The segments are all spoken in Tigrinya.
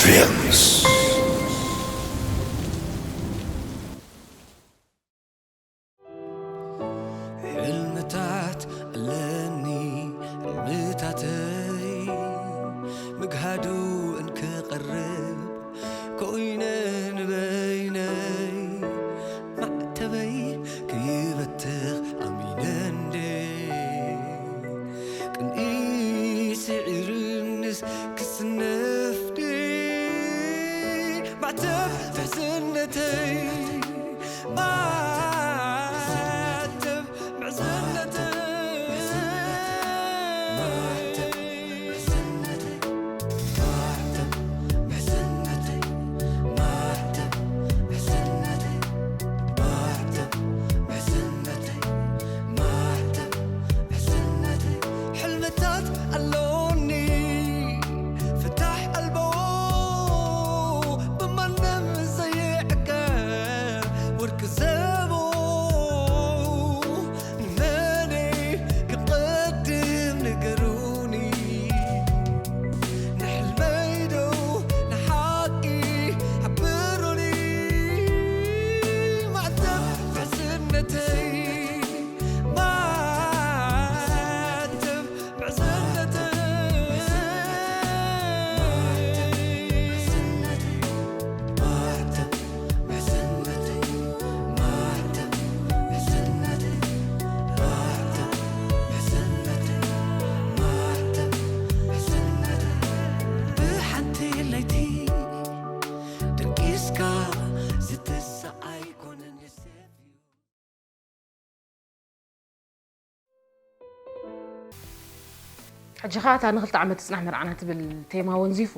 Films. ሕልምታት ኣለኒ ሕልምታተይ ምግሃዱ እንክቐርብ ኮይነ ንበይነይ ማዕተበይ ክይበትኽ ኣሚነ እንዴ ቅንኢ ስዒርንስ ክስነፍዴ ማዕተብ ትሕዝነተይ ማዕተብ ምሕዝነተይ ማዕተብ ምሕዝነተይ ማዕተብ ምሕዝነተይ ማዕተብ ምሕዝነተይ ማዕተብ ምሕዝነተይ ማዕተብ ምሕዝነተይ ሕልምታት ኣሎኒ ፍታሕ ኣልቦ ብማንም ዘይዕቀብ ወርቂ ዘቦ ንመነይ ክቐድም ንገሩኒ ንሕልመይ ዶ ንሓቂ ሓብሩኒ ማዕተብ ምሕዝነተይ ማዕተብ ምሕዝነተይ ብሓንቲ ለይቲ ደቂስካ ዝትስእ ኣይኮነን የሰብ እዩ። ሕጂ ኸኣ እታ ንኽልተ ዓመት ትጽናሕ መርዓና ትብል ቴማ ወንዚፉ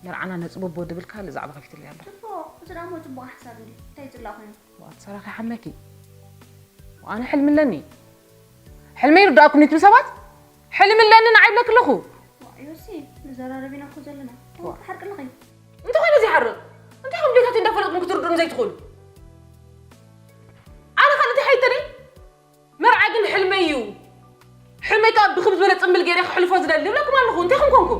መርዓና ነጽብቦ ድብል ካልእ ዛዕባ ከፊትለይ ኣሎ። ጽቡቕ፣ እዚ ደኣ እሞ ጽቡቕ ሓሳብ እንድዩ። እንታይ ይጽላእ ኮይኑ? ዋእ፣ ሰራኺ ሓመኪ። ኣነ ሕልሚ ኣለኒ። ሕልመይ ይርድኣኩም ኒትም ሰባት? ሕልሚ ኣለኒ ንዓይ ይብለኪ ኣለኹ። ዋእ፣ ዮሲ፣ ንዘራረብ ኢና እኮ ዘለና። እንታይ ትሓርቂ ኣለኺ? እንተኾነ ዘይሓርቕ፣ እንታይ ከም ድሌታተይ እንዳፈለጥኩም ክትርድኡኒ ዘይትኽእሉ? ኣነ ካልእ እንታይ ሓይተኒ? መርዓ ግን ሕልመይ እዩ። ሕልመይ ከኣ ብክም ዝበለ ጽምብል ገይረ ክሕልፎ ዝደሊ ይብለኩም ኣለኹ። እንታይ ከም ኮንኩ?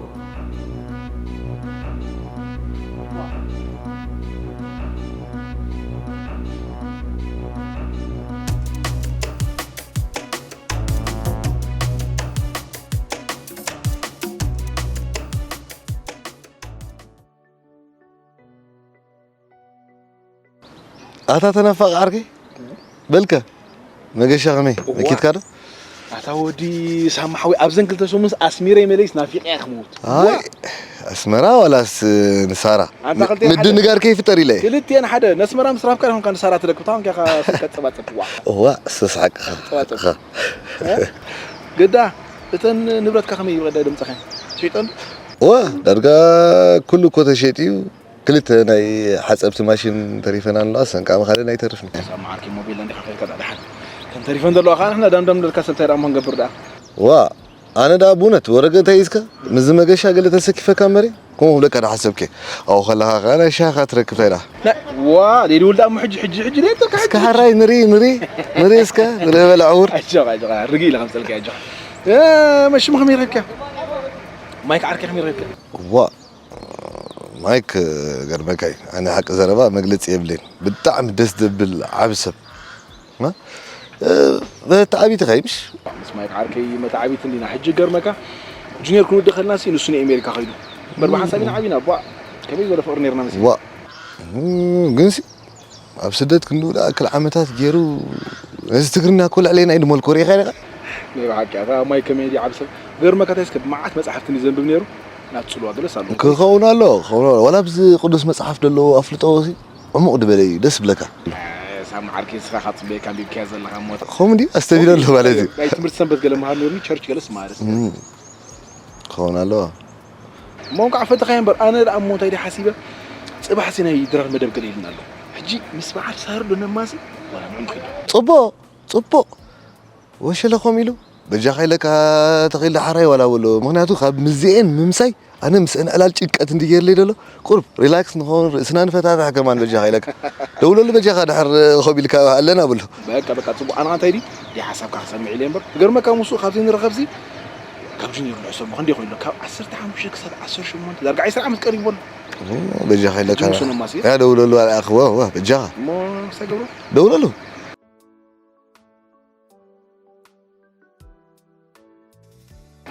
ኣታ ተናፋቂ ዓርከይ በልከ መገሻ ከመይ መኪትካ ዶ? ኣታ ወዲ ሳማ ሓወይ ኣብዘን ክልተ ሰሙንስ ኣስሚረይ መለይስ ናፊቀያ ክመውት። ኣይ ኣስመራ ዋላስ ንሳራ ኣንታ ክልተ ሓደ። ምድንጋር ከይፍጠር ኢለ እየ። ክልቲኤን ሓደ ነስመራ ምስ ረብካ ዲኹም ከ ንሳራ ትደግፍታ ኮንካ ኢኻ ስከ ትጸባጸብ ዋዕ። እዋ ስስሓቅኻ ተባተብ። ግዳ እተን ንብረትካ ከመይ ይብለ ድምጽኸ ሸይጠን እዋ ዳርጋ ኩሉ እኮ ተሸይጡ እዩ። ክልተ ናይ ሓፀብቲ ማሽን ተሪፈን ኣለዋ። ሰንቃ መኻደን ኣይተርፍን። ሳማ ዓርከይ ሞቢል እንዲኻ ከይድካ ደኣ ደሓን። ተን ተሪፈን ዘለዋ ከዓ ንሕና ዳምዳም ንብለካ ሰብ እንታይ ደኣ እሞ ክንገብር ደኣ። ዋ ኣነ ደኣ ብእውነት ወረቀት ሒዝካ ምስዚ መገሻ ገለ ተሰኪፈካ እምበሪ ከምኡ ክብለካ ዶ ሓሰብኪ። ኣብኡ ከለኻ ከዓ ናይ ሻሂኻ ትረክብ እንታይ ደኣ። ዋ ሌሊ ውልዳ እሞ ሕጂ ሕጂ ሕጂ ሌሊ ተካ እስከ ሃራይ ንርኢ ንርኢ ንርኢ እስከ ንርኢ በል ዕውር። ኣጆኻ ኣጆኻ ርግእ ኢለ ከምፀልካ ኣጆኻ። መሽሙ ከመይ ረብካ? ማይክ ዓርከ ከመይ ረብካ? ዋ ማይክ ገርመካይ ኣነ ሓቂ ዘረባ መግለፂ የብለይን ብጣዕሚ ደስ ዘብል ዓቢ ሰብ መተዓቢቲ ኸይ ምሽ ምስ ማይክ ዓርከይ መተዓቢቲ እንዲና ሕጂ ገርመካ ጁኒየር ክንውዲ ከልና ሲ ንሱ ንኤሜሪካ ከይዱ እምበር ብሓንሳብ ኢና ዓቢና ቧ ከመይ ዝበለ ፍቅሪ ነርና መሲ ዋ ግን ሲ ኣብ ስደት ክንድኡ ዝኣክል ዓመታት ገይሩ ነዚ ትግርኛ እኮ ልዕለና እዩ ድመልኮ ርኢኻ ኢኻ ናይ ብሓቂ ኣታ ማይ ከመይ ድዩ ዓቢ ሰብ ገርመካ እንታይ እስከ ብመዓት መጻሕፍቲ እንዲ ዘንብብ ነይሩ ናትጽልዋ ገለስ ኣለዎ ክኸውን ኣሎ ክኸውን ኣሎ ዋላ ኣብዚ ቅዱስ መጽሓፍ ዘለዎ ኣፍልጦ ሲ ዕሙቕ ድበለ እዩ ደስ ብለካ ሳም ዓርከይ እስኻ ካብ ጽበየካ ኣንቢብካያ ዘለኻ እሞ ከምኡ ድዩ ኣስተቢለ ኣሎ ማለት እዩ ናይ ትምህርቲ ሰንበት ገለ መሃር ነርኒ ቸርች ገለስ ማለት ክኸውን ኣለዎ እሞ እንኳዕ ፈተኻዮ እምበር ኣነ ደኣ እሞ እንታይ ድየ ሓሲበ ጽባሕ ሲ ናይ ድራር መደብ ገለ ኢሉና ኣሎ ሕጂ ምስ በዓል ሳርዶ ነማሲ ዋላ ንዑ ንኸይድ ጽቡቕ ጽቡቕ ወሸለ ኸም ኢሉ በጃኻ ኢለካ ተኺል ሓራይ ዋላ በሎ ምኽንያቱ ካብ ምዚኤን ምምሳይ ኣነ ምስአን ዕላል ጭንቀት እንዲ ገይርለይ ደሎ ቁርብ ሪላክስ ንኸውን ርእስና ንፈታትሕ ከማን በጃኻ ኢለካ ደውለሉ በጃኻ ድሕር ኸብ ኢልካ ኣለና ብሎ በቃ በቃ ጽቡቕ ኣነ እንታይ ድዩ ሓሳብካ ክሰምዕ ኢለ እምበር ክገርመካ ምስኡ ካብዚ ንረኸብሲ ካብ ጁኒየር ንሕሰቦ ክንደይ ኮይኑ ኣሎ? ካብ ዓሰርተ ሓሙሽተ ክሳብ ዓሰርተ ሸሞንተ ዳርጋ ዕስራ ዓመት ቀሪቡ ኣሎ። በጃኻ ኢለካ ጅምሱ ነማሲ። ያ ደውለሉ ኣርኣኽዎ ዋ በጃኻ እሞ ሳይ ገብሩ ደውለሉ።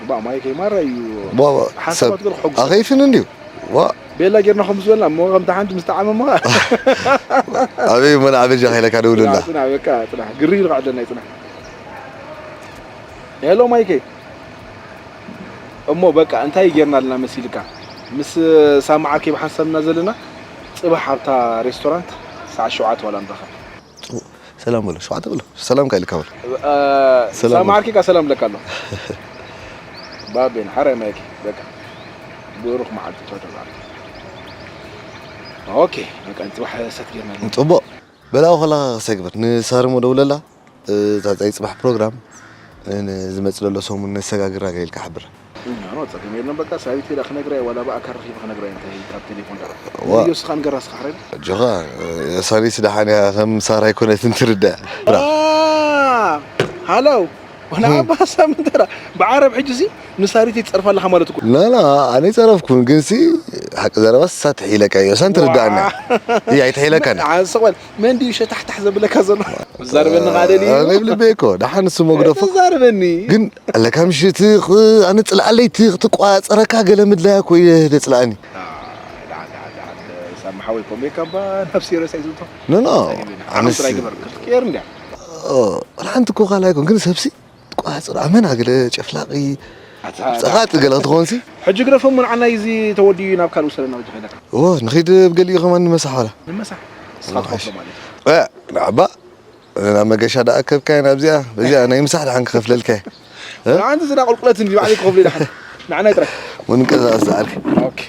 ባ ማይከይ ማራ እዩ። ዋ ዋ ሰብ ሓሳባት ግን ሕጉስ ኣኸይፍን እንዲዩ ዋ ቤላ ጌርና ከም ዝበልና እሞ ከምቲ ሓንቲ ምስ ጠዓመ እሞ ኣበይ እሞ ንዓ በጃኻ ኢለካ ደውለላ ጽናሕ በቃ ጽናሕ ግሪ ይልቃ ኣለና ጽናሕ። ሄሎ ማይከይ እሞ በቃ እንታይ ጌርና ኣለና መሲልካ? ምስ ሳማ ዓርከይ ብሓንሳብ ኢና ዘለና። ጽባሕ ኣብታ ሬስቶራንት ሰዓት ሸውዓተ ዋላ ንራኸብ። ሰላም በሎ ሸውዓተ በሎ ሰላም ካይልካ በሎ። እ፣ ሰላም ሳማ በሎ። ዓርከይ ካ ሰላም ለካ ኣሎ። ባቤን ሓራይ ማይክ በቃ ብሩኽ መዓልቲ ተወደባሪ። ኦኬ በቃ ጽባሕ ሰት ጌርና ኣለና። ጽቡቕ በላው ከላ ክሰግብር ንሳርሞ ደውለላ። እታ ጸይ ጽባሕ ፕሮግራም ንዝመጽእ ዘሎ ሰሙን ነሰጋግራ ገይልካ ሓብር። እኛ ነው ጸገም የለም። በቃ ሳቢት ሄዳ ክነግራ ዋላ ብኣካል ረኺበ ክነግራ እንታይ ካብ ቴሌፎን ጋር ዋ። ወዮ ስኻ ንገራ ስኻ ሓረድ ኣጆኻ ሳሪስ ደሓን እያ ከም ሳራ ኣይኮነትን ትርዳእ። ሃሎ ወላ ኣባ ሳምንተራ ብዓረብ ሕጂ ሲ ንሳሪት ይትጸርፋ ኣለኻ ማለት እኮ ላላ ኣነ ይጸረፍኩን ግን ሲ ሓቂ ዘረባ ሳ ትሒለካ እዮ ሳን ትርዳእና እያ ኣይትሒለካን ሓንሰቆል መን ድዩ ሸታሕታሕ ዘብለካ ዘሎ? ዛርበኒ ቃደሊ ኣነ ይብልበ እኮ ደሓን ንሱ መግደፎ ተዛርበኒ ግን ኣለካ ምሽቲ ኣነ ጽልኣለይ ትቋጸረካ ገለ ምድላያ እኮ እየ ደጽልኣኒ ሳምሓወይ ኮሜካ ባ ናብ ሲሪየስ ኣይዝቶ ኖ ኖ ኣነስ ትቀየር እንዲያ ሓንቲ እኮ ካልኣይ ኮን ግን ሰብሲ ቋጽር ኣመና ገለ ጨፍላቂ ጸቓጢ ገለ ክትኾንሲ ሕጂ ግደፎ እሞ ንዓና እዩ እዚ ተወዲኡ ናብ ካልእ ውሰደና በጃኻ ኢለካ እዎ ንኺድ ብገሊኡ ከማን ንመሳሕ ዋላ ንመሳሕ ንስኻ ትኸፍሎ ማለት እዩ እ ንዓባ ናብ መገሻ ደኣ ከብካዮ ናብዚኣ በዚኣ ናይ ምሳሕ ደሓን ክኸፍለልካ እየ እ? ንዓንቲ ዝዳ ቁልቁለት እንዲ ባዕለይ ክኸፍሎ ደሓን ንዓና ይጥራይ ምንቀሳቐስ ዝዓርኪ ኦኬ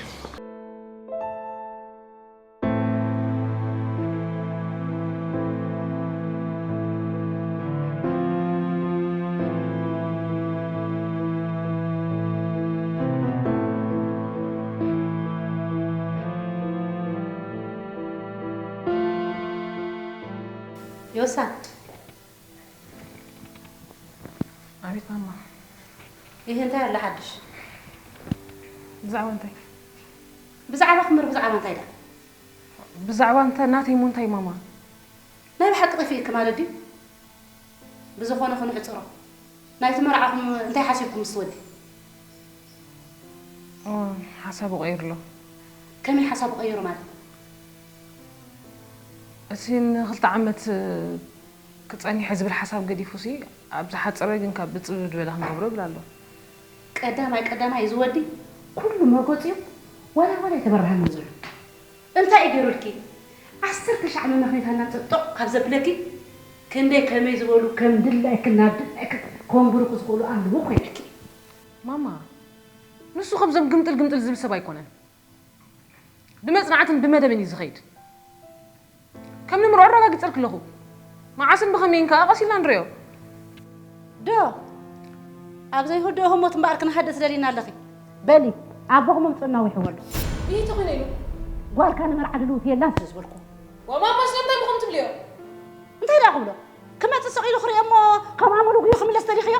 ዮሳ። ኣቤት ማማ። ይህ እንታይ ኣለ ሓድሽ? ብዛዕባ እንታይ? ብዛዕባኹም እምበር ብዛዕባ እንታይ ደኣ? ብዛዕባ እንታይ ናተይ እሞ እንታይ ማማ? ናይ ብሓቂ ጠፊእኪ ማለት ድዩ? ብዝኾነ ክንሕጽሮ። ናይቲ መርዓኹም እንታይ ሓሲብኩም ምስ ወዲ? ኦ፣ ሓሳቡ ቀይሩ ኣሎ። ከመይ ሓሳቡ ቀይሩ ማለት? እቲ ንኽልተ ዓመት ክጸኒሐ ዝብል ሓሳብ ገዲፉሲ ኣብ ዝሓጸረ ግን ካብ ብጽብብ ዝበለ ክንገብሮ ይብል ኣሎ። ቀዳማይ ቀዳማይ እዚ ወዲ ኩሉ መርጎጺኡ ዋላ ዋላ ኣይተበራሃንን ዘሎ። እንታይ እዩ ገይሩልኪ? ዓሰርተ ሻዕ መመኽነይታ እናምጸ ጦቕ ካብ ዘብለኪ ክንደይ ከመይ ዝበሉ ከም ድላይክን ናብ ድላይክን ከንብሩኺ ዝኽእሉ ኣለዉ እኮ ኢልኪ። ማማ፣ ንሱ ከምዞም ግምጥል ግምጥል ዝብል ሰብ ኣይኮነን። ብመጽናዕትን ብመደብን እዩ ዝኸይድ። ከም ንምርዖ ኣረጋጊጸልኪ ኣለኹ። መዓስን ብኸመይን ከኣ ቀስ ኢልና ንርእዮ። ዶ ኣብ ዘይህድኦ ህሞት እምበኣር ክንሃድእ ትደልይና ኣለኺ። በሊ ኣቦኹም ኣምጽኡና ወይ ሕወሉ። ይህ ተኾይነ ኢሉ። ጓልካ ንመርዓ ድልውቲ የላን ስለ ዝበልኩ። ወማማ ስለምንታይ ብኸም ትብልዮ? እንታይ ደኣ ክብሎ? ክመጽእ ስቕ ኢሉ ክርእዮ እሞ ከም ኣመሉ ጉዩ ክምለስ ደሊኽዮ?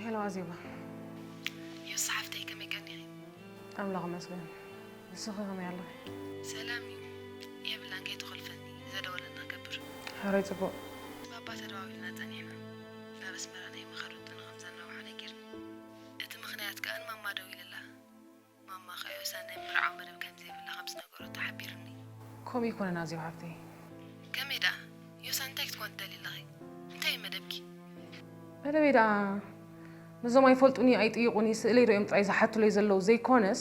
ሄሎ ኣዜባ። ዮስ ሓፍተይ ከመይ ቀኒኺ? ኣምላኽ ይመስገን። ንስኺ ከመይ ኣለኺ? ሰላም እዩ። የብላን ከይትኾልፈኒ ዘደወለና ገብር። ሕራይ ጽቡቕ። ባባ ተደዋዊልና ጸኒሕና። ናብ ኣስመራ ናይ ምኻድ ውጥን ከም ዘናውሓ ነጊርኒ። እቲ ምኽንያት ከኣ ንማማ ደዊለላ። ማማ ከኣ ዮሳን ናይ ምርዓው መደብ ከም ዘይብላ ከም ዝነገረቶ ሓቢርኒ። ከምኡ ኣይኮነን ኣዜብ ሓፍተይ። ከመይ ደኣ? ዮሳን እንታይ ክትኮን ትደልዪ ኣለኺ? እንታይ እዩ መደብኪ? መደበይ ደኣ ነዞም ኣይፈልጡኒ ኣይጥይቑኒ ስእለይ ርእዮም ጥራይ ዝሓቱለይ ዘለዉ ዘይኮነስ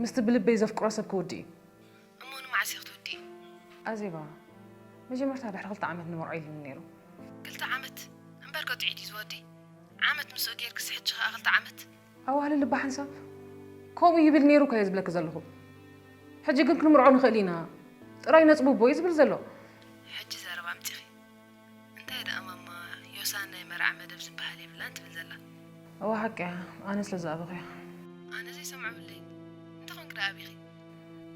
ምስቲ ብልበይ ዘፍቅሮ ሰብ ክውድእ እዩ። እሞ ንመዓስ ኢኺ ትውድኢ? ኣዜባ፣ መጀመርታ ድሕሪ ክልተ ዓመት ንመርዖ ኢሉኒ ነይሩ። ክልተ ዓመት? እምበር ወጥዒ ድዩ ዝወዲ? ዓመት ምስኡ ጌርክስ ሕጂ ኸኣ ክልተ ዓመት? ኣዋህልል እባ ሓንሳብ ከምኡ ይብል ነይሩ እኮ እየ ዝብለኪ ዘለኹ። ሕጂ ግን ክንምርዖ ንኽእል ኢና፣ ጥራይ ነጽብቦ እዩ ዝብል ዘሎ። ሕጂ ዘረባ ኣምጺኺ። እንታይ ደኣ ማማ፣ ዮሳን ናይ መርዓ መደብ ዝበሃል የብላን ትብል ዘላ። እዋ ሓቂ እያ፣ ኣነ ስለ ዝኣበኹ እያ። ኣነ ዘይሰምዖ ብለይ። እንታይ ኮንኪ ደኣ ኣቢኺ?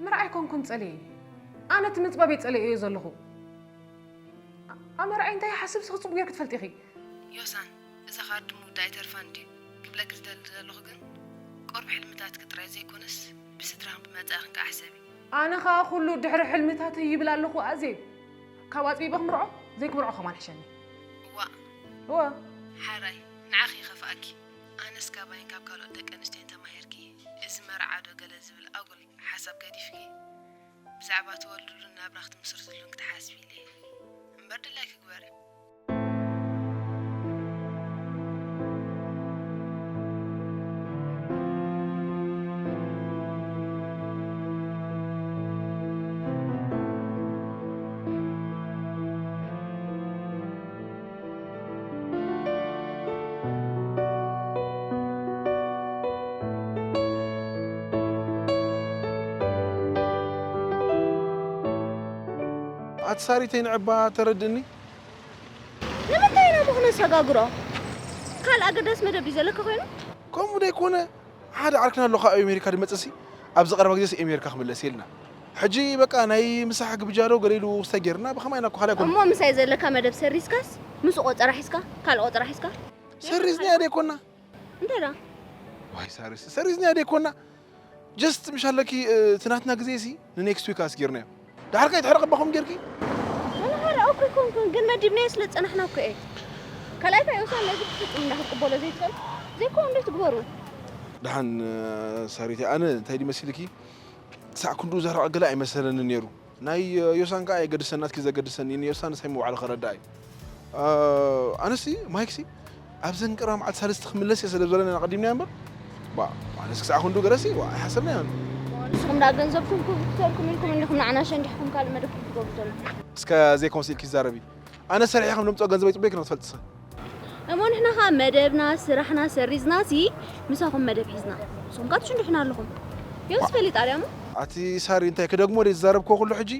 ምርዓይ ኮንኩን ጸልየ። ኣነ እቲ ምጽባብ እየ ጸልየ እየ ዘለኹ። ኣ-፣ ኣብ መርዓይ እንታይ ይሓስብ ስኺ ጽቡቕ ጌርኪ ትፈልጢ ኢኺ። ዮሳን፣ እዛ ካርድ ምውዳእ ኣይተርፋን ድዩ? ክብለኪ ዝደሊ ዘለኹ ግን፣ ቁሩብ ሕልምታትኪ ጥራይ ዘይኮነስ፣ ብስድራኽን ብመጻኢኽን ከኣ ሕሰቢ። ኣነ ኸኣ ኩሉ ድሕሪ ሕልምታተይ ይብል ኣለኹ ኣዜብ። ካብ ኣጽቢበ ክምርዖ፣ ዘይክምርዖ ከማን ሕሸኒ። እዋእ። እወ። ሓራይ፣ ንዓኺ ይኸፍኣኪ። ኣነስ ካባይን ካብ ካልኦት ደቂ ኣንስትዮን ተማሂርኪ፣ እዚ መርዓ ዶ ገለ ዝብል ኣጉል ሓሳብ ገዲፍኪ፣ ብዛዕባ ትወልድሉን ናብራ ክትምስርትሉን ክትሓስቢ ኢለ እየ። እምበር ድላይኪ ግበሪ። ኣቲ ሳሪተይ ንዕባ ተረድእኒ። ንምንታይ ኢና እሞ ክነሰጋግሮ? ካልእ ኣገዳሲ መደብ ድዩ ዘለካ ኮይኑ? ከምኡ ደይኮነ፣ ሓደ ዓርክና ኣሎ ካብ ኣሜሪካ ድመጽእሲ፣ ኣብዚ ቀረባ ግዜሲ ኣሜሪካ ክምለስ ኢልና። ሕጂ በቃ ናይ ምሳሕ ግብጃ ዶ ገለ ኢሉ ውስተ ጌርና፣ ብኸማይ ኢና እኮ ካልእ ኣይኮነ። እሞ ምሳይ ዘለካ መደብ ሰሪዝካስ፣ ምስኡ ቆጸራ ሒዝካ፣ ካልእ ቆጸራ ሒዝካ? ሰሪዝናዮ ደይኮና? እንታይ ደኣ? ዋይ ሳሪስ፣ ሰሪዝናዮ ደይኮና? ጀስት ምሽ ኣለኪ፣ እ፣ እቲ ናትና ግዜ ሲ ንኔክስት ዊክ ኣስጊርናዮ። ደሓር ከ ይትሕረቕ እባ ከምኡ ጌርኪ? ኣነ ሓደ እኮ ኣይኮንኩን፣ ግን መዲብናዮ ስለ ዝጸናሕና እኮ እየ። ካልኣይ ከ ዮሳን ነዚ ብፍጹም እንዳ ክትቅበሎ ዘይትኽእል፣ ዘይኮን እንዶ ትግበሩ። ደሓን፣ እ፣ ሳሪተይ፣ ኣነ እንታይ ድዩ መሲልኪ? ክሳዕ ክንድኡ ዘርሕቕ ገለ ኣይመሰለንን ነይሩ። ናይ ዮሳን ከኣ የገድሰና፣ እስኪ ዘገድሰኒ ንዮሳን ንሳይ ምውዓሉ ከረድኣ እዩ። እ፣ ኣነሲ ማይክሲ ኣብዘን ቀረባ መዓልቲ ሳልስቲ ክምለስ እየ ስለ ዝበለና ቀዲምናዮ እምበር፣ ባ፣ ኣነስ ክሳዕ ክንዱ ገለሲ፣ ዋ፣ ኣይሓሰብናዮን። ንስኹም ደኣ ገንዘብኩም ክብተርኩም ኢልኩም እንዲኹም ንዓና ሸንዲሕኩም ካልእ መደብ ክትገብሩ ዘለኹም። እስከ ዘይኮንሲ ኢልኪ ትዛረቢ። ኣነ ሰሪሐ ከም ለምፅኦ ገንዘብ ኣይፅበይክ ነው ትፈልጥሰ። እሞ ንሕና ኸዓ መደብና፣ ስራሕና ሰሪዝናሲ ምሳኹም መደብ ሒዝና። ንስኹም ከኣ ትሽንድሑና ኣለኹም። ዮስ ፈሊጣ ድያ እሞ? ኣቲ ሳሪ እንታይ ክደግሞ ደይ ዝዛረብኮ ኩሉ ሕጂ?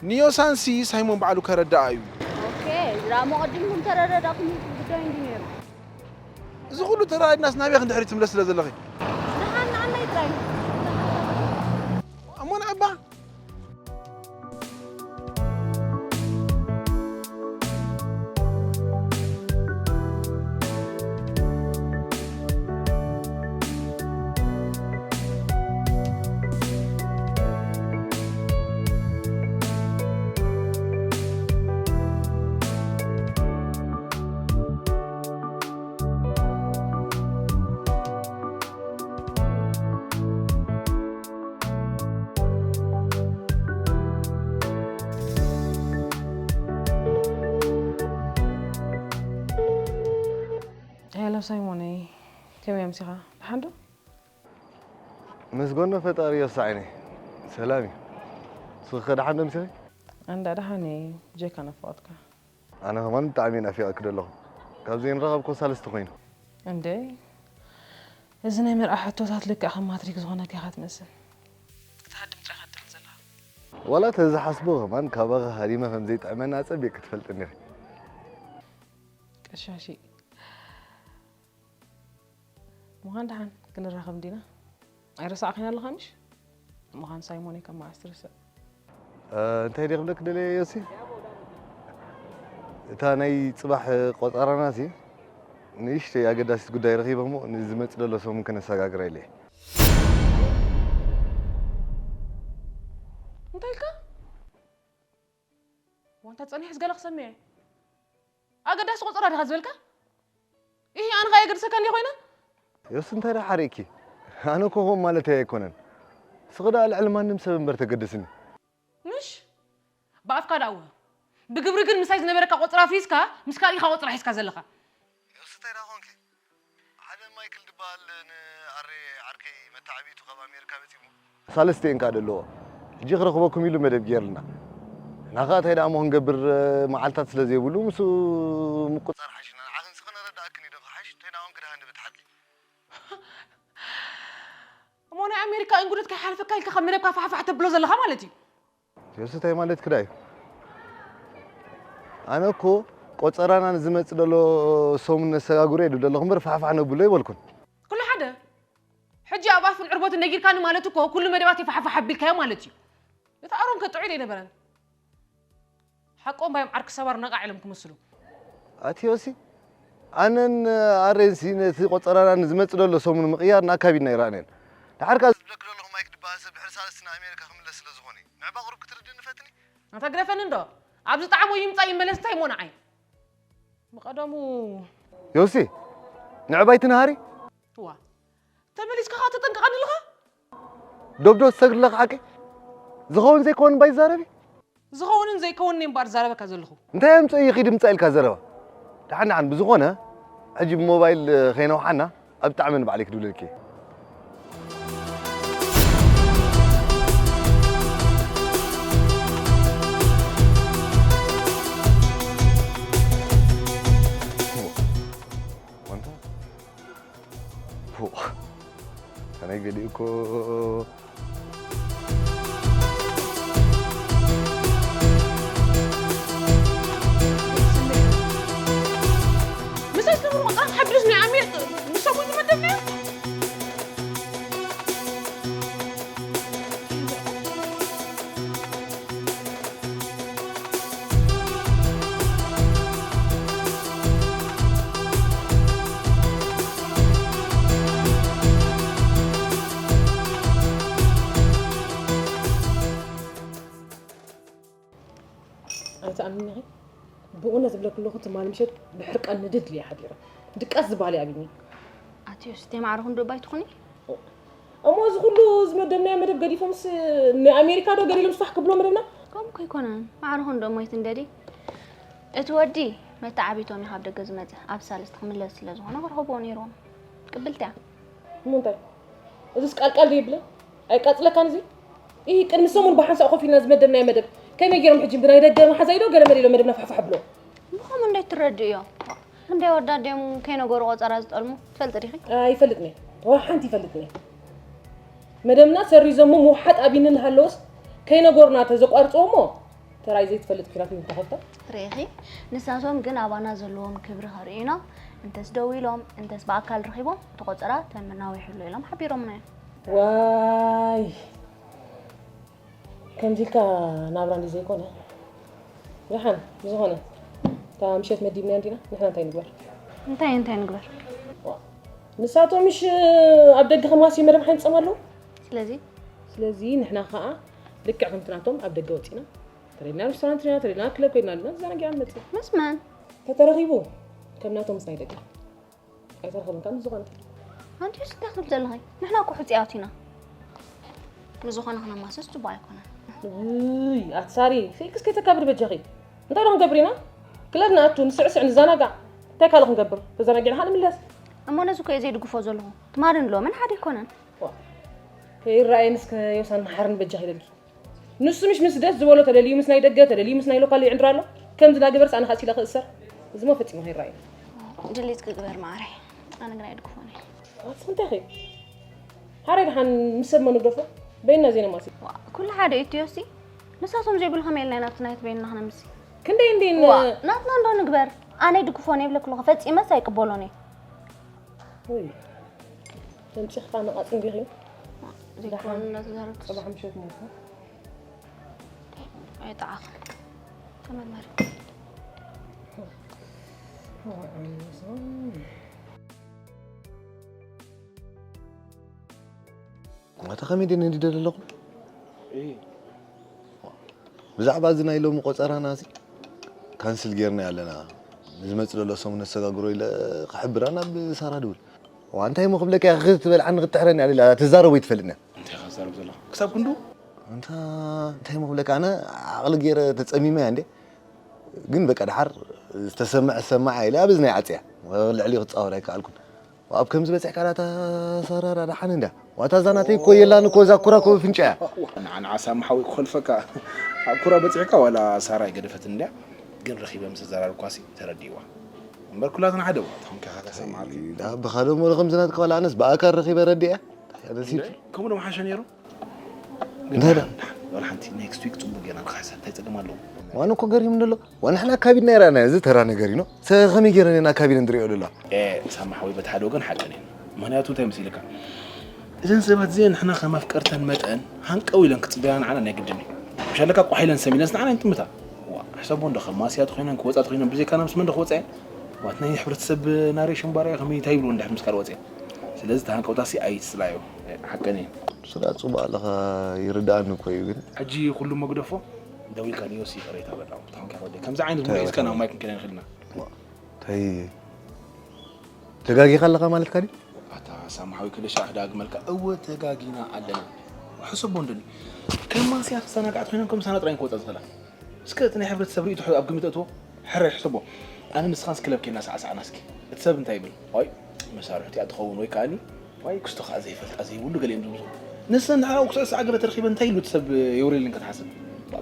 ንዮሳንሲ ሳይሞን ባዕሉ ከረድኣ እዩ። ኦኬ፣ እዚ ደኣ እሞ ቀዲምኩም ተረዳዳእኩም ኢልኩም ጉዳይ እንዲ ነይሩ። እዚ ኩሉ ተረዳዲናስ ናበይ ክንድሕሪት ትምለስ ስለ ዘለኺ? ደሓን ንዓናይ ጥራይ። እሞ ንዕባ ሄሎ ሳይሞነይ፣ ከመይ ኣምሲኻ? ደሓን ዶ? መስገኖ ፈጣሪ ዮሳ ዓይነይ፣ ሰላም እዩ። ንስኺ ከ ደሓን ዶ ኣምሲኺ? ኣንዳ ደሓን እየ፣ ብጀካ ናፍቖትካ። ኣነ ከማን ብጣዕሚ እየ ናፊቐኪ ዘለኹ። ካብ ዘይንራኸብ እኮ ሳልስቲ ኮይኑ። እንዴ፣ እዚ ናይ መርዓ ሕቶታት ልክዕ ከም ማትሪክ ዝኾነካ ኢኻ ትመስል። ክትሃድም ጥራይ ኢኻ ትጥዕም ዘለኻ። ዋላ ተዝሓስቦ ከማን ካባኺ ሃዲመ ከም ዘይጥዕመኒ ኣጸቢቕኪ ትፈልጥኒ ኢኺ። ቀሻሺ። ምዃን ደሓን ክንራኸብ እንዲና። ኣይረሳዕካን ኣለኻ ምሽ? ምዃን ሳይሞን ከም መዓስ ትርስዕ? እ፣ እንታይ ደይ ክብለክ ደልየ ዮሲ? እታ ናይ ጽባሕ ቆጸራናሲ ንእሽተይ ኣገዳሲት ጉዳይ ረኺበ እሞ ንዝመጽእ ዘሎ ሰሙን ከነሰጋግራ ኢለ እየ። እንታይ ኢልካ? ዋንታ ጸኒሕስ ገለ ክሰምዕ እየ። ኣገዳሲ ቆጸራ ዲኻ ዝበልካ? ኢሂ፣ ኣነ ኸኣ የገድሰካ እንድየ ኮይነ? ዮሲ፣ እንታይ ደኣ ሓሪእኪ? ኣነ እኮ ከምኡ ማለተይ ኣይኮነን። ንስኺ ደኣ ልዕሊ ማንም ሰብ እምበር ተገድስኒ። ምሽ? ብኣፍካ ደኣ እወ። ብግብሪ ግን ምሳይ ዝነበረካ ቆጸራ ኣፍሪስካ፣ ምስ ካልእ ኢኻ ቆጸራ ሒዝካ ዘለኻ። ዮሲ፣ እንታይ ደኣ ኾንኪ? ሓደ ማይክል ዝበሃል ንኣሬ ዓርከይ መተዓብይቱ ካብ ኣሜሪካ መጺኡ። ሳልስቲ እየን ከኣ ደለዎ። ሕጂ ክረኽበኩም ኢሉ መደብ ጌርልና። ንሕና ከኣ እንታይ ደኣ እሞ ክንገብር፣ መዓልታት ስለ ዘይብሉ ምስኡ ምቁጽጻር ሓሽና። ንዓኺ ንስኺ ነረዳእክን እዩ ዶ ክሓይሽ? እንታይ ናውን ክድሃኒ ብትሓትሊ? እሞ ናይ ኣሜሪካ እንጉደት ከይሓልፈካ ኢልካ ካብ መደብካ ፋሕፋሕ ተብሎ ዘለኻ ማለት እዩ። ዮሲ፣ እንታይ ማለት ክዳ እዩ? ኣነ እኮ ቆጸራና ንዝመጽእ ዘሎ ሰሙን ነሰጋግሮ እዩ ደለኹ እምበር ፋሕፋሕ ነብሎ ይበልኩን። ኩሉ ሓደ። ሕጂ ኣብ ኣፍን ዕርቦትን ነጊርካኒ ማለት እኮ ኩሉ መደባት ይፋሕፋሕ ኣቢልካዮ ማለት እዩ። እቲ ኣሮን ከጥዑ ኢለ ኣይነበረን። ሓቆም ባዮም ዓርኪ ሰባር ነቓዕ ኢሎም ክመስሉ። ኣቲ ዮሲ፣ ኣነን ኣሬንሲ ነቲ ቆጸራና ንዝመጽእ ዘሎ ሰሙን ምቕያር ንኣካቢድና ይረኣናየን። ድሓር ከኣ ዝብለክ ዘለኹ ማይክ ድበሃል ሰብ ድሕሪ ሳልስቲ ንኣሜሪካ ክምለስ ስለ ዝኾነ እዩ። ምዕባቕ ቁሩብ ክትርድእኒ ፈትኒ። ኣታ ግደፈኒ እንዶ። ኣብ ዝጠዓሞ ይምጻእ ይመለስ እንታይ እሞ ንዓይ? ብቐደሙ ዮሲ፣ ንዕባይ ትንሃሪ? እዋ። ተመሊስካ ኸኣ ተጠንቅቐኒ ኣለኻ? ዶብዶ ትሰግድ ኣለኻ ሓቂ? ዝኸውን ዘይከውን እምባ ይዛረብ እዩ። ዝኸውንን ዘይከውንን እምበኣር ዝዛረበካ ዘለኹ። እንታይ ኣምጽኦ እዩ ኺድ ምጻእ ኢልካ ዘረባ? ደሓን ደሓን ብዝኾነ፣ ሕጂ ብሞባይል፣ እ፣ ኸይነውሓና፣ ኣብ ብጣዕሚ ንባዕለይ ክድውለልኪ እየ። ኣንታ? ፎእ። ኣነ ገሊኡ እኮ ምሳይ ዝነብሩ ቆጸራ ሓድሽ ናይ ኣሜሪካ ምስ ሰብኡት መደብና ኣይትኣምንኒ ኢኺ? ብእውነት ዝብለኪ ኣለኹ፣ ትማሊ ምሸት ብሕርቃን ንድድ ኢለ እየ ሓዲረ። ድቃስ ዝበሃል ይኣብይኒ። ኣቲ ዮሲ፣ እንታይ ማዕረ ክንድኡ ባይ ትኹኒ? እሞ እዚ ኩሉ ዝመደብናዮ መደብ ገዲፎምስ ንኣሜሪካ ዶ ገለ ኢሎም ስፋሕ ክብሎ መደብና? ከምኡ እኮ ኣይኮነን። ማዕረ ክንድኡ እሞ ኣይትንደዲ። እቲ ወዲ መተዓቢቶም እዩ ካብ ደገ ዝመጸ። ኣብ ሳልስቲ ክምለስ ስለ ዝኾነ ክረኽብዎ ነይርዎም። ቅብልቲ እያ። እሞ እንታይ? እዚስ ቃልቃል ዶ የብለን? ኣይቃጽለካን እዚ? ኢሂ፣ ቅድሚ ሰሙን ብሓንሳእ ኮፍ ኢልና ዝመደብናዮ መደብ ከመይ ገይሮም ሕጂ ብናይ ደገ መሓዛይ ዶ ገለ መለ ኢሎም መደብና ፋሕፋሕ ኣብሎ? ብኸምኡ እንዴት ትረድእዮ? ክንደይ ኣወዳት ድዮም ከይነገሩ ቆጸራ ዝጠልሙ? ትፈልጢ ዲኺ? ኣይፈልጥን እየ። ዋላ ሓንቲ ኣይፈልጥን እየ። መደብና ሰሪዞሞ ምውሓጥ ኣብይኒ እናሃለወስ ከይነገሩና ተዘቋርጽዎ እሞ ተራይ ዘይትፈልጥ ኲናት እዩ ተኸፍተ። ርኢኺ? ንሳቶም ግን ኣባና ዘለዎም ክብሪ ከርእዩና እንተስ ደዊሎም እንተስ ብኣካል ረኺቦም እቲ ቆጸራ ተመናዊሑ ኣሎ ኢሎም ሓቢሮምና እዮም። ዋይ! ከምዚ ኢልካ ናብራ እንዲ ዘይኮነ። ደሓን፣ ብዝኾነ፣ እታ ምሸት መዲብናያ እንዲና፣ ንሕና እንታይ ንግበር? እንታይ፣ እንታይ ንግበር? ዋ፣ ንሳቶም ምሽ ኣብ ደገ ከማሲ መደብ ሓይንጸም ኣለዉ? ስለዚ? ስለዚ ንሕና ኸኣ ልክዕ ከምቲ ናቶም ኣብ ደገ ወጺና፣ ተደሊና ሬስቶራንት ዲና፣ ተደሊና ክለብ ከይድና ኣለና፣ ዝዘናጊዕና ንመጽእ። ምስ መን? ተተረኺቡ፣ ከም ናቶም ምስ ናይ ደገ። ኣይተረኸብን ካብ ዝኾነ። ኣንቲስ እንታይ ክትብል ዘለኺ? ንሕና እኮ ሕጹያት ኢና። ንዝኾነ ክነማስስ ጽቡቕ ኣይኮነን። ውይ፣ ኣቲ ሳሪ፣ ፌክስ ከይተካብሪ በጃኺ። እንታይ ዶ ክንገብር ኢና? ክለብ ንኣቱ፣ ንስዕስዕ፣ ንዘናጋዕ። እንታይ ካልእ ክንገብር? ተዘናጊዕና ኸኣ ንምለስ። እሞ ነዚ እኮ እየ ዘይድግፎ ዘለኹ። ትማልን ሎምን ሓደ ኣይኮነን። ዋ፣ ከይረኣየኒ እስከ ዮሳን መሓርኒ በጃኺ ኢለልኪ። ንሱ ምሽ ምስ ደስ ዝበሎ ተደልዩ ምስ ናይ ደገ ተደልዩ ምስ ናይ ሎካል ይዕንድር ኣሎ። ከምዚ እናገበርስ ኣነ ኻስ ኢለ ክእሰር? እዚ ሞ ፈጺሙ ከይረኣየኒ። ድሌት ክግበር ማዕረይ። ኣነ ግን ኣይድግፎን እየ። ኣቲ እንታይ ኸ? ሓራይ ደሓን ምስ ሰብ መ ንግደፎ? በይንና ዘይነማሲ። ዋ፣ ኩሉ ሓደ እዩ ዮሲ። ንሳቶም ዘይብሉ ከመይ ኢልና ኢና ኣብቲ ናይት በይንና ክነምሲ? ክንደይ እንዴ ን- ዋ፣ ናትና እንዶ ንግበር። ኣነ ኣይድግፎን እየ ይብለኪ ኣለኹ። ፈጺመስ ኣይቅበሎን እየ። ውይ። ተምጺኽካ ነቓጽ እንዲኺ። ዘይኮነ ደሓን። እናተዛረብኩስ። ጽባሕ ምሸት ሞት። ኣይጠዓኽን። ተመርመሪ። ኣታ ከመይ ድየ ነዲደ ዘለኹ? እይ። ብዛዕባ እዚ ናይ ሎሚ ቆጸራና እዚ ካንስል ጌርና ኣለና። ንዝመጽእ ዘሎ ሰሙን ነሰጋግሮ ኢለ ክሕብራ ናብ ሳራ ድውል። ዋ፣ እንታይ እሞ ክብለካ እየ፣ ክትበልዓኒ ክትሕረኒ እያ፣ ሌላ ትዛረቦ ኣይትፈልጥን እያ። እንታይ ኢኻ ትዛረብ ዘለኻ? ክሳብ ክንዱ? እንታ፣ እንታይ እሞ ክብለካ፣ ኣነ ዓቕሊ ገይረ ተጸሚመ እያ እንዴ። ግን በቃ፣ ደሓር ዝተሰምዐ ዝሰማዕ ኢለ ኣብ እዝነይ ዓጽያ። ልዕሊኡ ክጻወር ኣይከኣልኩን። ኣብ ከምዚ በጺሕካ፣ ዳታ ሰራራ ደሓን እንድያ። ዋታ እዛ ናተይ እኮ የላን እኮ፣ እዛ ኩራ እኮ ፍንጫ እያ። ንዓ፣ ንዓ ሳሚ ሓወይ ክኾልፈካ። ኣብ ኩራ በጺሕካ ዋላ ሳራ ኣይገደፈትን እንድያ። ግን ረኺበ ምስ ኣዘራረብኳሲ ተረዲእዋ። እምበር ኩላትና ሓደ እዋ፣ ተኾንካ ካካ ሰማዕልኪ። ብኻዶ ሞ ከምዚ ናትካ ዋላ ኣነስ ብኣካል ረኺበ ረዲያ ኣነስ ከምኡ ዶ ምሓሸ ነይሩ? እንታይ ዳ ዋላ ሓንቲ ኔክስት ዊክ ጽቡቅ ጌርና ንክሓሰብ እንታይ ጸገም ኣለዎ? ዋን እኮ ገሪም ንሎ ዋን ሕና ኣካቢድና ይራና እዚ ተራ ነገር ነው ሰኸመይ ገይረን ኣካቢደን ድሪኦ ደላ ሳማ ሓወይ በቲ ሓደ ወገን ሓቅን እዩ። ምክንያቱ እንታይ መሲልካ እዘን ሰባት እዚአን ንሕና ከም ኣፍቀርተን መጠን ሃንቀው ኢለን ክፅበያ ንዓና ናይ ግድን እዩ። ምሻለካ ቋሕ ኢለን ሰሚለንስ ንዓና ይንጥምታ። ዋ ሕሰቦ እንዶ ከም ማስያት ኮይነን ክወፃት ኮይነን ብዘይካና ምስ መን ዶ ክወፃ እየን? ዋት ናይ ሕብረተሰብ ናሬሽን ባርያ ከመይ እንታይ ይብሉ እንድሕር ምስ ካልእ ወፅአ። ስለዚ ተሃንቀውታ ሲ ኣይትፅላዮ። ሓቀን እዩ። ስራ ጽቡቅ ኣለኻ ይርዳእኒ እኮ እዩ ግን ሕጂ ኩሉ መግደፎ ደዊልካ ንዮሲ ይቅሬታ በላ ተኾንካ ወደ ከምዚ ዓይነት ሙሉ ሒዝካ ናብ ማይክ ክንከደ ንኽእልና እንታይ ተጋጊኻ ኣለኻ ማለትካ ድዩ? ኣታ ሳምሓዊ ክልሻ ክዳግመልካ እወ ተጋጊና ኣለና። ሕሰቦ እንደኒ ከም ማንስያ ተዘናጋዕት ኮይነን ከም ሳና ጥራይ ክወፃ ዝኽእላ እስከ እቲ ናይ ሕብረተሰብ ርእይቶ ኣብ ግምት እትዎ ሕራይ ሕሰቦ። ኣነ ንስኻንስ ክለብ ኬና ሰዓሰዓና እስኪ እቲ ሰብ እንታይ ይብል? ዋይ መሳርሕቲ እያ ትኸውን ወይ ከኣኒ ዋይ ክስቶ ከዓ ዘይፈልጣ ዘይብሉ ገለ እዮም ዝብሉ። ንሰን ንሓራ ክስዕስዓ ገለ ተረኺበን እንታይ ኢሉ እቲ ሰብ የውርየልን ክትሓስብ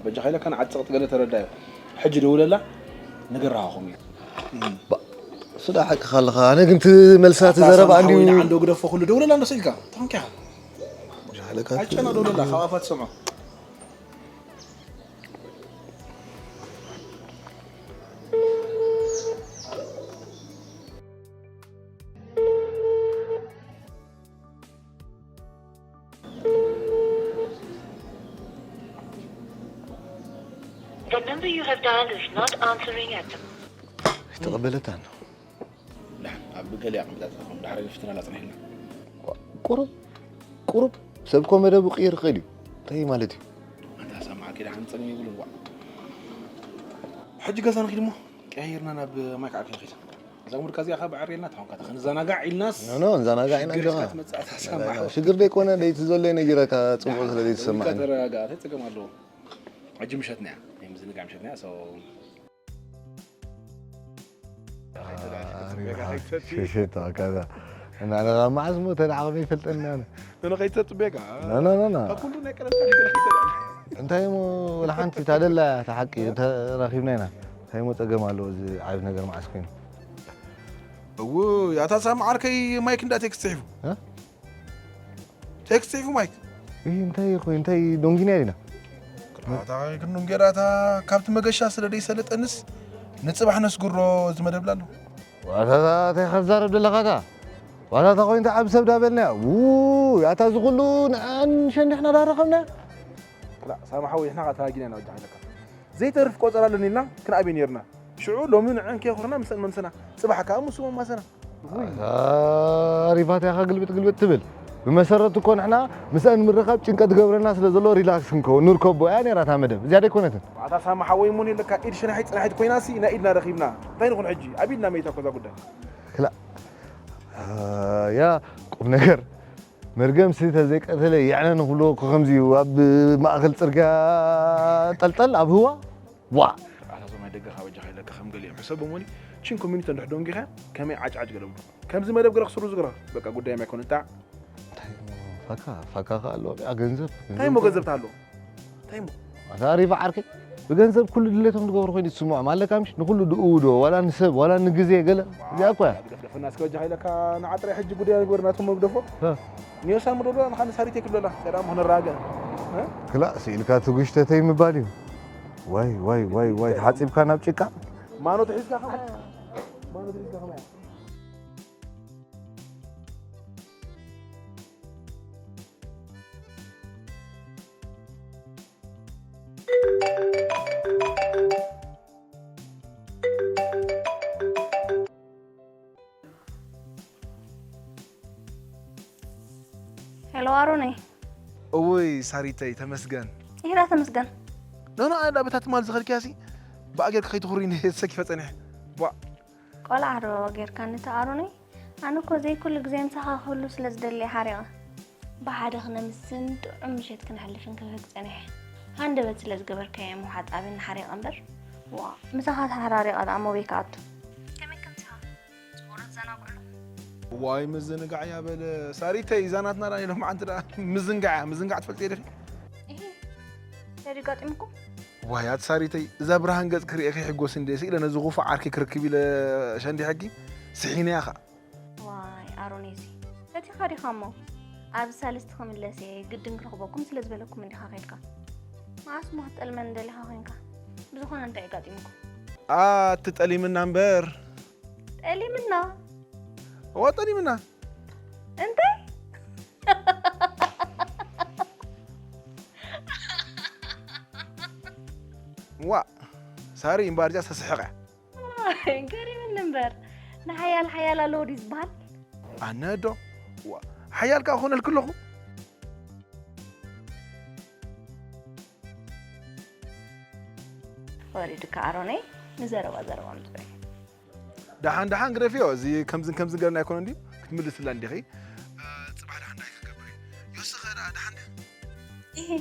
በጃኻ ኢለካ ንዓፀቕጥ ገለ ተረዳዮ። ሕጂ ደውለላ ንገራሃኹም እዩ። እሱ ዳ ሓቅኻ ኣለኻ ኣነ ግን እቲ መልሳ እቲ ዘረባ ኣንዲ ሓወይና ዓንዶ ግደፎ ኩሉ ደውለላ እንዶ ስኢልካ ተኾንኪኻ ሓለካ ኣይጨና ደውለላ ካብ ኣፋ ትሰምዖ The number you have dialed is not answering at the ተቐበለታ ነው ኣብ ገለ ኣቕሚጣ ትኸውን ዳሕራይ ንፍትና ላፅኒሕና ቁሩብ ቁሩብ ሰብ ኮ መደቡ ቅይር ይኽእል እዩ እንታይ ማለት እዩ ኣንታ ሰማዕ ኪዳ ሓንፀን ይብሉ ዋ ሕጂ ገዛ ንኺድ እሞ ቀያይርና ናብ ማይ ከዓ ክንኺድ እዛ ሙድካ እዚኣ ካብ ዓርየልና ተኾንካ ክንዘናጋዕ ኢልናስ ኖ ኖ እንዘናጋዕ ኢና ሽግር ጆኻ እስካ ትመጽእ ኣታ ሰማዕ ሽግር ደይኮነ ደይቲ ዘሎ ነጊረካ ጽቡቕ ስለ ዘይትሰማዕ ተረጋጋ ተጸገም ኣለዎ ሕጂ ምሸትና እያ ናይ ምዝንጋዕ ምሸትና እያ ሰው ሽሽታ ከዛ እና ለጋ ማዓስ ሞ ተዳዕበ ይፈልጠና ንኸይተጽቤካ ኖ ኖ ኖ ኩሉ ናይ ቀለልካ ነገር ከይተዳዕበ እንታይ ሞ ወላ ሓንቲ ታደላ ተሓቂ ተራኺብና ኢና እንታይ ሞ ጸገም ኣለዎ እዚ ዓብ ነገር ማዓስ ኮይኑ እው ያታ ሳም ዓርከይ ማይክ እንዳ ቴክስት ጽሒፉ እ? ቴክስት ጽሒፉ ማይክ እይ እንታይ ይኹ እንታይ ዶንጊና ዲና ኣታ ክንዱን ጌራታ ካብቲ መገሻ ስለ ደይሰለጠንስ ንጽባሕ ነስግሮ ዝመደብላ ኣሎ ዋታታ እንታይ ከዛረብ ደለኻታ ዋታታ ኮይንታ ዓብ ሰብ ዳበልና ው ያታ ዝኹሉ ንኣን ሸንዲሕና ዳረኸብና ክላ ሳማ ሓወይ ንሕና ተሃጊና ኢና ወጃ ኢለካ ዘይተርፍ ቆጸራ ኣለኒ ኢልና ክንኣበይ ነርና ሽዑ ሎሚ ንዐን ከየኹርና ምስአን መምሰና ጽባሕ ከኣ ምስኡ መማሰና ሪፋት ያኻ ግልብጥ ግልብጥ ትብል ብመሰረቱ እኮ ንሕና ምስአን ምርኻብ ጭንቀት ገብረና ስለ ዘሎ ሪላክስ ክንከውን ንርከቦ እያ ነይራ እታ መደብ እዚኣ ደይኮነትን ኣታ ሳማ ሓወይ እሞ ነለካ ኢድ ሸናሒት ጽናሒት ኮይናሲ ናይ ኢድና ረኺብና እንታይ ንኹን ሕጂ ኣብ ኢድና መይታ ኮዛ ጉዳይ ክላ ያ ቁም ነገር መርገም ስሊ ተዘይቀተለ የዕነ ንኽብልዎ እኮ ከምዚ እዩ ኣብ ማእኸል ፅርግያ ጠልጠል ኣብ ህዋ ዋ ኣታ ዞም ናይ ደገ ካብ እጃ ከይለካ ከም ገሊኦም ሕሰቦም ወኒ ቺን ኮሚኒቲ እንድሕ ደንጊኻ ከመይ ዓጭዓጭ ገለብሉ ከምዚ መደብ ገለ ክስሩ ዝግራ በቃ ጉዳይ ማይ ኮነ ጣዕ ፋካ ፋካ ከ ኣለዎ ያ ገንዘብ እንታይ እሞ ገንዘብ ተሃሎ እንታይ እሞ ኣታ ሪፋ ዓርከይ ብገንዘብ ኩሉ ድሌቶም ዝገብሩ ኮይኑ ዝስምዖም ኣለካ ምሽ ንኩሉ ድእውዶ ዋላ ንሰብ ዋላ ንግዜ ገለ እዚኣ እኮ እያ ገደፈና እስከ ወጃ ኢለካ ንዓጥራይ ሕጂ ጉዳይ ንግበር ናቶም መግደፎ ኒዮሳን ምዶዶ ንካ ንሳሪቴ ክብለላ ሰላም ሆነ ራገ ክላእ ስኢልካ ትጉሽተተይ ምባል እዩ ዋይ ዋይ ዋይ ዋይ ተሓፂብካ ናብ ጭቃ ማኖ ትሒዝካ ከማያ ማኖ ትሒዝካ ከማያ ሄሎ ኣሮነይ እውይ ሳሪተይ ተመስገን ይራ ተመስገን ኖኖ ኣነ ዳበታ ትማል ዝኸድክያሲ ብኣ ጌርካ ከይትኹሪ ሰኪፈ ጸኒሐ ቧ ቆልዓ ዶ ጌርካኒ ተኣሩኒ? ኣነ እኮ ዘይኩሉ ግዜ ምሳኻ ክህሉ ስለ ዝደሊ እየ ሓሪቐ። ብሓደ ክነምስን ጥዑም ምሸት ክነሕልፍን ክብህግ ጸኒሐ። ሃንደበት ስለ ዝገበርካዮ እሞ ሓጣቢ ንሓሪቐ እምበር። ዋእ፣ ምሳኻ ተሓራሪቐ ደኣ መበይ ክኣቱ? ከመይ ከምስኻ? ጽቡቕ ዶ ትዘናግዑ ኣለኹም? ዋይ ምዝንጋዕ እያ በለ ሳሪተይ፣ እዛ ናትና ደኣ ሎማዓንቲ ደኣ ምዝንጋዕ እያ። ምዝንጋዕ ትፈልጥዮ ዲኺ? እሂ፣ እንታይ ድዩ ኣጋጢሙኩም? ዋይ ኣቲ ሳሪተይ፣ እዛ ብርሃን ገጽ ክርእየኺ ይሕጎስ እንዴ፣ ስኢለ ነዚ ኹፉእ ዓርኪ ክርክብ ኢለ ሸንዲሐኪ፣ ስሒነያ ኸኣ። ዋይ ኣሮኔሲ፣ ፈቲኻ ዲኻ እሞ? ኣብዚ ሳልስቲ ክምለስ እየ፣ ግድን ክረኽበኩም ስለ ዝበለኩም እንዲኻ ከይድካ። መዓስ እሞ ክትጠልመኒ ደሊኻ ኮይንካ? ብዝኾነ እንታይ ኣጋጢሙኩም? ኣቲ ጠሊምና እምበር። ጠሊምና? እዋ ጠሊምና። እንታይ? ዋ ሳሪ እምባርጃ ተስሕቐ። ገሪምኒ እምበር፣ ንሓያል ሓያል ኣለዎ ድዩ ዝበሃል? ኣነ ዶ? ዋ ሓያል ከኣ ክኾነልኪ ኣለኹ። ወሪድካ ኣሮነይ፣ ንዘረባ ዘረባ ምጽበይ። ደሓን ደሓን ግደፍዮ፣ እዚ ከምዝን ከምዝን ገርና ኣይኮነ እንድዩ ክትምልስላ እንዲኺ። እ፣ ጽባሕ ደሓን እንታይ ክገብር እዩ? ዮስኸ ደኣ ደሓን ድያ? ኢሂ።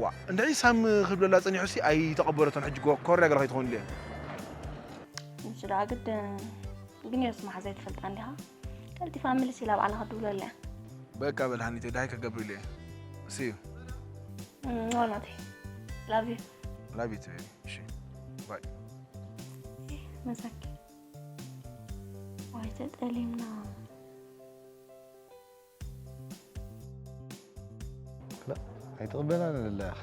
ዋ እንድዒ ሳም ክብለላ ጸኒሑሲ ኣይተቐበለቶን፣ ሕጂ ኮ-፣ ኮርያ ገለ ከይትኾንሉ እየ። ንሱ ደኣ ግድን፣ ግን ዮስ መሓዛ ኣይትፈልጣ እንዲኻ? ቀልጢፋ ምልስ ኢላ ባዕላ ክትድውለላ እያ። በቃ በል ሃኒተይ፣ ደሃይ ክገብር ኢለ እየ። See you። እም፣ ዋ ናተይ። Love you። Love you too, baby። እሺ። ባይ። መሳኪ። ዋይ ተጠሊምና። لا ኣይትቕበላን ኣለኻ።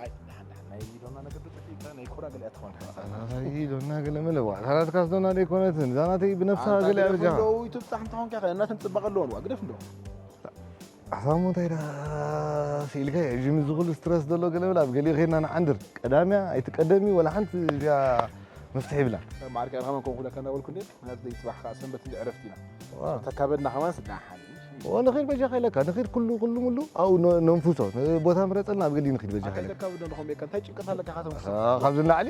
ኣይ ደሓን ደሓን ናይ ዶና ነገር ጠፊእካ ናይ ኮራ ገለ ትኾን ኣናታይ ዶና ገለ መለ ዋ ታራትካስ ዶና ደይኮነትን እዛ ናተይ ብነፍሳ ገለ ኣርጃ ዩቱብ ጻሕ እንተኾንካ እናትን ጽባቐ ኣለዎን ዋ ግደፍ እንዶ ኣሳሞ እንታይ ዳ ስኢልካ ሕጂ ምዚ ኩሉ ስትረስ ዘሎ ገለ በል ኣብ ገሊኡ ኸይድና ንዓንድር ቀዳሚያ ኣይትቀደሚ ወላ ሓንቲ እዚኣ መፍትሒ ይብላ ማርካ ኢኻ መን ኮንኩ ለካ እናበልኩ እንዴ ምክንያቱ ዘይጽባሕ ከዓ ሰንበት እንዲ ዕረፍቲ ኢና ተካበድና ከማን ስዳሓል ንኺድ በጃኻ ኢለካ ንኺድ ኩሉ ኩሉ ሙሉ ኣብኡ ነንፉሶ ቦታ ምረፀልና ኣብ ገሊኡ ንኺድ በጃኻ ኢለካ እንታይ ጭንቀት ኣለካ ኢኻ ተምስል ካብዚ ንላዕሊ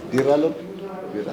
ቢራ ኣሎ ቢራ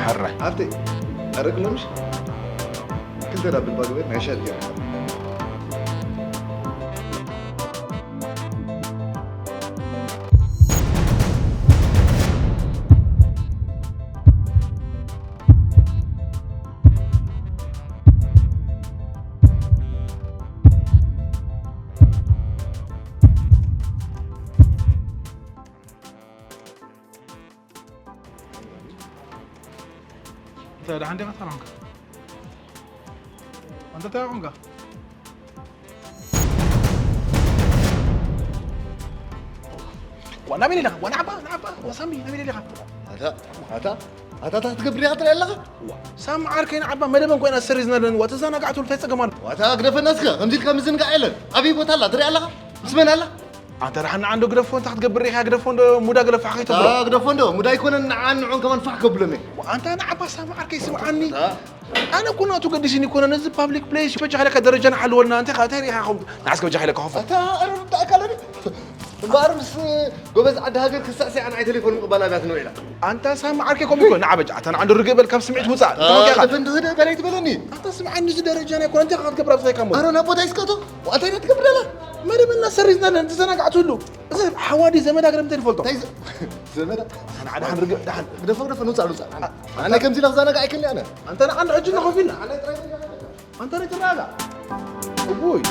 ሕራይ ኣብቲ ኣረግሎምሽ ክልተ ዳብል ባግበ ናይ ሻል ገይረ እንታይ ደሓን ዲኻ ሰላምካ? ኣንተ እንታይ ኾንካ? ዋና መን ኢለኻ? ዋና ዓባ፣ ንዓባ፣ ወሳሚ፣ ናበይ ኢለኻ? ኣታ፣ ኣታ፣ ኣታ፣ ኣታ ትገብር ኢኻ ትርኢ ኣለኻ? ሳም ዓርከይ ንዓባ መደበን ኮይና ዝሰሪ ዝነበረን ዋ ተዘናጋዕቱ እንታይ ጸገም ኣሎ? ዋታ ግደፈና እስከ፣ ከምዚ ኢልካ ምዝንጋዕ የለን። ኣበይ ቦታ ኣላ ትርኢ ኣለኻ? ምስ መን ኣላ? ኣንተ ደሓን ንዓ እንዶ ግደፎ እንታ ክትገብር ኢኻ ግደፎ እንዶ ሙዳ ገለ ፋሕ ከይተብሎ። ኣታ ግደፎ እንዶ ሙዳ ኣይኮነን ንዓን ንዑን ከማን ፋሕ ከብሎም እየ። ኣንታ ንዓባ ሳም ዓርከይ ስምዓኒ። ኣነ እኮ ናቱ ገዲስኒ ይኮነ ነዚ ፓብሊክ ፕሌስ በጃ ኢለካ ደረጃ ንሓልወልና እንታይ ካ እንታይ ሪኢኻ ኹም ንዓስከ በጃ ኢለካ ኹም ኣታ ኣረ ርዳእካ ኣለኒ እምበኣር ምስ ጎበዝ ዓዲ ሃገር ክሳዕሲ ኣነ ኣይ ቴሌፎን ምቕባል ኣብያት ንውዒላ ኣንታ ሳሚ ዓርከይ ከምኡ እኮ ንዓ በጃ ኣታ ንዓ እንዶ ርግእ በል ካብ ስምዒት ውጻእ። እንተ ወዲኻ። ተፈንድህደ በላይ ትበለኒ። ኣታ ስምዓኒ እዚ ደረጃ ናይ ኮረንቲ ካብ ትገብር ኣብሳይ ካብ ሞት። ኣረ ናብ ቦታይ እስከቶ። ዋታ ኢና ትገብር ደላ። መደብና ሰሪዝና ንዘናጋዕ ትህሉ። እዚ ሓዋዲ ዘመዳ ግረም እንታይ ንፈልጦ? እንታይ ዘ- ዘመዳ ኣታ ንዓ ደሓን ርግእ ደሓን። ግደፎ ግደፎ ንውጻእ ንውጻእ። ኣነ ከምዚ ለኽዛናጋ ኣይክእል ኣነ። ኣንተ ንዓ ንሕጂ ንኸፍ ኢልና። ኣንተ ርትራጋ እውይ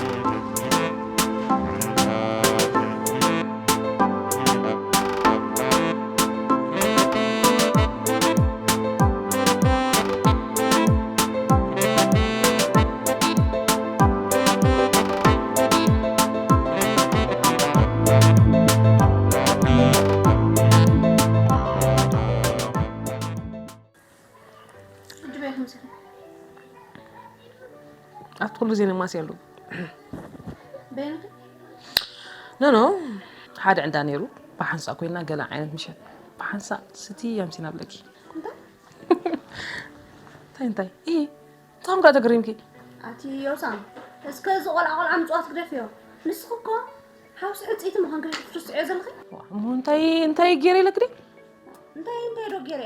ኣብቲ ኩሉ ግዜ ነማሲ ኣለዉ። በይንኺ? ኖ ኖ፣ ሓደ ዕንዳ ነይሩ። ብሓንሳእ ኮይና ገለ ዓይነት ምሸት ብሓንሳእ ስቲ ኣምሲና ብለኪ። እንታይ? እንታይ እንታይ? ኢ፣ እንታኹም ከኣ ተገሪምኪ? ኣቲ ዮሳም፣ እስከ እዚ ቆልዓ ቆልዓ ምጽዋት ግደፍዮ። ንስኺ እኮ ሓውሲ ሕጽይቲ ምዃንኪ ክትርስዕዮ ዘለኺ። ዋ፣ እሞ እንታይ እንታይ ገይረ ኢለኪ ድየ? እንታይ እንታይ ዶ ገይረ?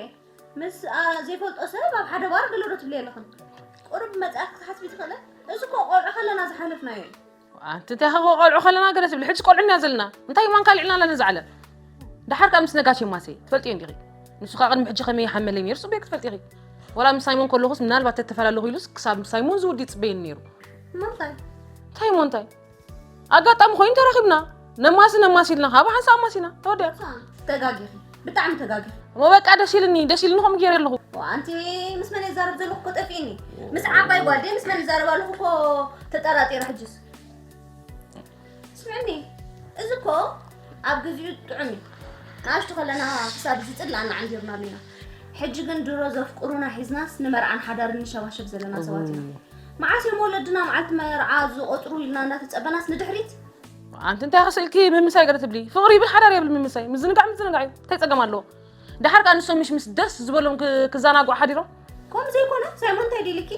ምስ ዘይፈልጦ ሰብ ኣብ ሓደ ባር ገለ ዶ ትብሊ ኣለኽን? ቁሩብ መጻእኪ ክትሓስቢ ትኽእለ? እዚ እኮ ቆልዑ ከለና ዝሓለፍናዮ እዩ። ኣንቲ እንታይ ኸ ቆልዑ ከለና ገለ ትብሊ? ሕጂ ቆልዑ ኢና ዘለና። እንታይ እሞ ኣንካሊዕና ኣለና እዚ ዓለም? ደሓር ከኣ ምስ ነጋሽ የማሰይ ትፈልጥዮ እንዲኺ። ንሱ ኸኣ ቅድሚ ሕጂ ከመይ ይሓመለይ ነይሩ ጽቡቕ ክትፈልጢ ኢኺ። ወላ ምስ ሳይሞን ከለኹስ ምናልባት ተተፈላለኹ ኢሉስ ክሳብ ሳይሞን ዝውዲ ይጽበየኒ ነይሩ። እሞ እንታይ? እንታይ እሞ እንታይ? ኣጋጣሚ ኮይኑ ተራኺብና። ነማሲ ነማሲ ኢልና ካብ ሓንሳብ ኣማሲና ተወዲኣ። ተጋጊኺ፣ ብጣዕሚ ተጋጊኺ። እሞ በቃ ደስ ኢልኒ፣ ደስ ኢልኒ ከምኡ ገይረ ኣለኹ። ኣንቲ ምስ መን እዛረብ ዘለኹ እኮ ጠፊእኒ። ምስ ዓባይ ጓል ድየ ምስ መን እዛረብ ኣለኹ እኮ ተጠራጢረ ሕጅስ። ስምዕኒ፣ እዚ እኮ ኣብ ግዚኡ ጥዑም እዩ። ንኣሽቱ ከለና ክሳብ ዝጽላእና ዓንዲርናሉ ኢና። ሕጂ ግን ድሮ ዘፍቅሩና ሒዝናስ ንመርዓን ሓዳርን ንሸባሸብ ዘለና ሰባት ኢና። መዓስ እዮም ወለድና መዓልቲ መርዓ ዝቖጽሩ ኢልና እንዳተጸበናስ ንድሕሪት? ኣንቲ እንታይ ክስእልኪ ምምሳይ ገለ ትብሊ? ፍቕሪ ይብል ሓዳር የብል ምምሳይ። ምዝንጋዕ ምዝንጋዕ እዩ። እንታይ ጸገም ኣለዎ? ደሓር ከኣ ንሶም ምሽ ምስ ደስ ዝበሎም ክ- ክዘናግዑ ሓዲሮም? ከምኡ ዘይኮነ ሳይሞን እንታይ ዲልኪ?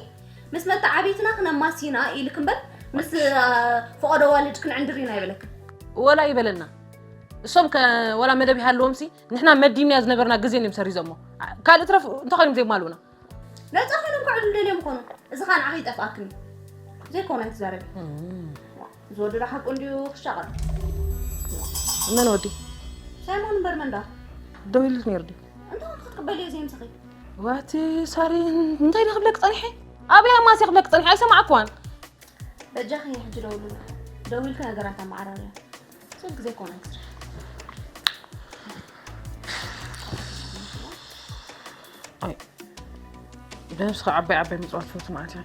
ምስ መተዓብይትና ክነማሲና ኢልክ እምበር ምስ አ፣ ፈቐዶ ዋልድ ክንዕንድር ኢና ይበለክን። ወላ ይበለና። እሶም ከ ወላ መደብ ይሃልዎም ሲ ንሕና መዲብና ዝነበርና ግዜ እዮም ሰሪዞሞ። ካልእ ትረፍ እንተኾይኖም ዘይማልኡና። ነጻ ኮይኖም ክዕሉ ደልዮም ይኾኑ። እዚ ኸኣ ንዓኺ ይጠፍኣክን እዩ። ዘይኮነ ኣይትዛረቢ። ዝወደዶ ሓቁ እንድዩ ክሻቐል። መን ወዲ? ሳይሞን እምበር መን ደኣ? ደው ኢሉት ነይሩ ድዩ? እንታይ ክትቅበልዮ ዘይምስኺ? ዋቲ ሳሪ እንታይ ክብለክ ጸኒሐ? ኣብያ ማሲ ክብለክ ጸኒሐ ኣይሰማዕኩዋን። በጃኺ ሕጂ ደውሉላ። ደዊልኪ ነገራት ኣመዓራርያ። ስልክ ዘይኮነ ኣይትስራሕ። ኣይ፣ ብነብስኻ ዓባይ ዓባይ ምጽዋት ፈቱ ማለት እዩ።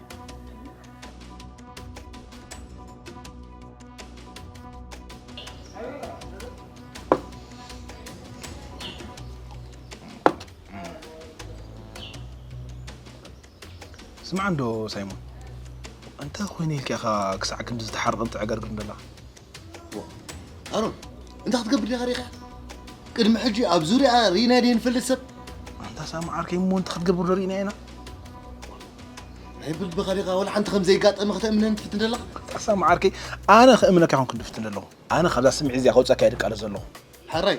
ስማዕ እንዶ ሳይሞን፣ እንታይ ኮይነ ኢልካ ኢኻ ክሳዕ ክንዲ ዝተሓርቕን ትዕገርግርን ዘለኻ? ኣሮን፣ እንታይ ክትገብር ዲኻ ሪኢኻ? ቅድሚ ሕጂ ኣብ ዙርያ ርኢና ደይ ንፈልጥ ሰብ? ኣንታ ሳሚ ዓርከይ እሞ እንታይ ክትገብር ዶ ርኢና ኢና? ናይ ብልብኻ ዲኻ ወላ ሓንቲ ከም ዘይጋጠመ ከተእምነኒ ትፍትን ዘለኻ? ኣንታ ሳሚ ዓርከይ ኣነ ከእምነካ ይኹን ክንዲ ፍትን ዘለኹ። ኣነ ካብዛ ስምዒት እዚኣ ከውፀካ እየ ድቃለስ ዘለኹ። ሕራይ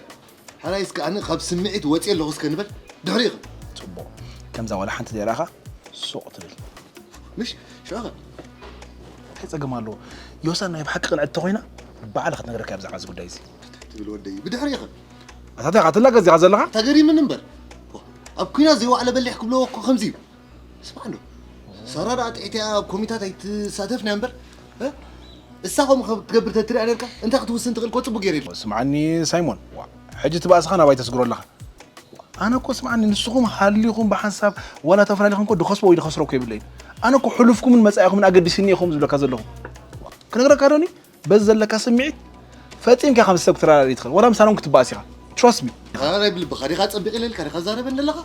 ሕራይ እስከ ኣነ ካብ ስምዒት ወፅየ ኣለኹ እስከ ንበል ድሕሪኡ ኸ? ፅቡቕ ከምዛ ዋላ ሓንቲ ዘይረኣኻ ሱቕ ትብል። ምሽ ሽዑ ኸ? እንታይ ፀገም ኣለዎ? ዮሳን ናይ ብሓቂ ቅንዕቲ ተኾይና ባዕላ ክትነግረካ እያ ብዛዕባ እዚ ጉዳይ እዚ። ትብል ወደይ ብድሕሪኡ ኸ? ኣታ እንታይ ኢኻ ትላገጽ ኢኻ ዘለኻ? ተገሪምኒ እምበር ኣብ ኲናት ዘይዋዕለ በሊሕ ክብለዎ እኮ ከምዚ እዩ። ስማዕ እንዶ ሳራ ደኣ ጥዕቲ እያ ኣብ ኮሚታት ኣይትሳተፍን እያ እምበር እ? እሳ ከምኡ ከም ትገብር ተትሪኣ ነርካ እንታይ ክትውስን ትኽእል እኮ ጽቡቅ ገይረ ኢሉ ስምዓኒ ሳይሞን ዋ ሕጂ እቲ ባእስኻ ናባይ ተስግሮ ኣለኻ ኣነ እኮ ስምዓኒ ንስኹም ሃሊኹም ብሓንሳብ ዋላ ተፈላሊኹም እኮ ድኸስቦ ወይ ድኸስሮ እኮ የብለይን ኣነ እኮ ሕሉፍኩምን መጻኢኹምን ኣገዲስኒ ኢኹም ዝብለካ ዘለኹ ክነግረካ ዶኒ በዚ ዘለካ ስምዒት ፈጺምካ ከም ሰብ ክትረዳዳእ ትኽእል ወላ ምሳና እውን ክትበኣስ ኢኻ trust me ኣረ ብልብኻ ዲኻ ጸቢቕ ኢለልካ ዲኻ ዛረበኒ ዘለኻ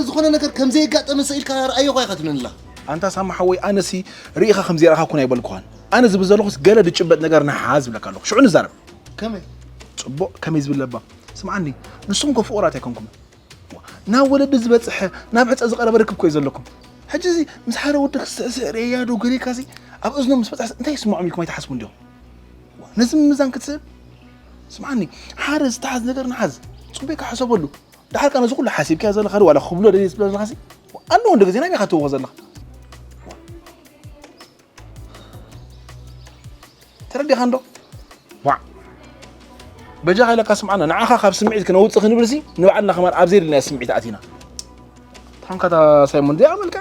ዝኾነ ነገር ከም ዘየጋጠመ ስኢልካ ርኣዮ ኳ ኢኻ ትብለኒ ኣለኻ ኣንታ ሳማ ሓወይ ኣነሲ ርኢኻ ከም ዘይረኣኻ ኩን ኣይበልኩኻን ኣነ ዝብል ዘለኹስ ገለ ዝጭበጥ ነገር ንሓዝ ዝብለካ ኣለኹ ሽዑ ንዛረብ ከመይ ጽቡቕ ከመይ ዝብል ለባም ስምዓኒ ንስኹም ኮ ፍቑራት ኣይኮንኩምን ናብ ወለዲ ዝበጽሐ ናብ ዕጸ ዝቐረበ ርክብ ኮዩ ዘለኩም ሕጂ እዚ ምስ ሓደ ወዲ ክስዕስዕ ርእያ ዶ ገሪካ እዚ ኣብ እዝኖም ምስ በጽሐ እንታይ ይስምዖም ኢልኩም ኣይትሓስቡ እንዲኹም ነዚ ምምዛን ክትስእል ስምዓኒ ሓደ ዝተሓዝ ነገር ንሓዝ ጽቡቅ ከሓሰበሉ። ድሓር ከ ነዚ ኩሉ ሓሲብካዮ ዘለኻ ዋላ ክብሎ ደልየ ትብሎ ዘለኻሲ? ኣነ ወንዶ ግዜ ናይ ሚኻ ትወ ዘለኻ። ተረዲኻ እንዶ? ዋዕ። በጃኻ ኢለካ ስምዓና፣ ንዓኻ ካብ ስምዒት ክነውጽእ ክንብልሲ ንባዕልና ከማን ኣብ ዘይድልናዮ ስምዒት ኣቲና። ታንካታ ሳይሞን እዚኣ መልካ?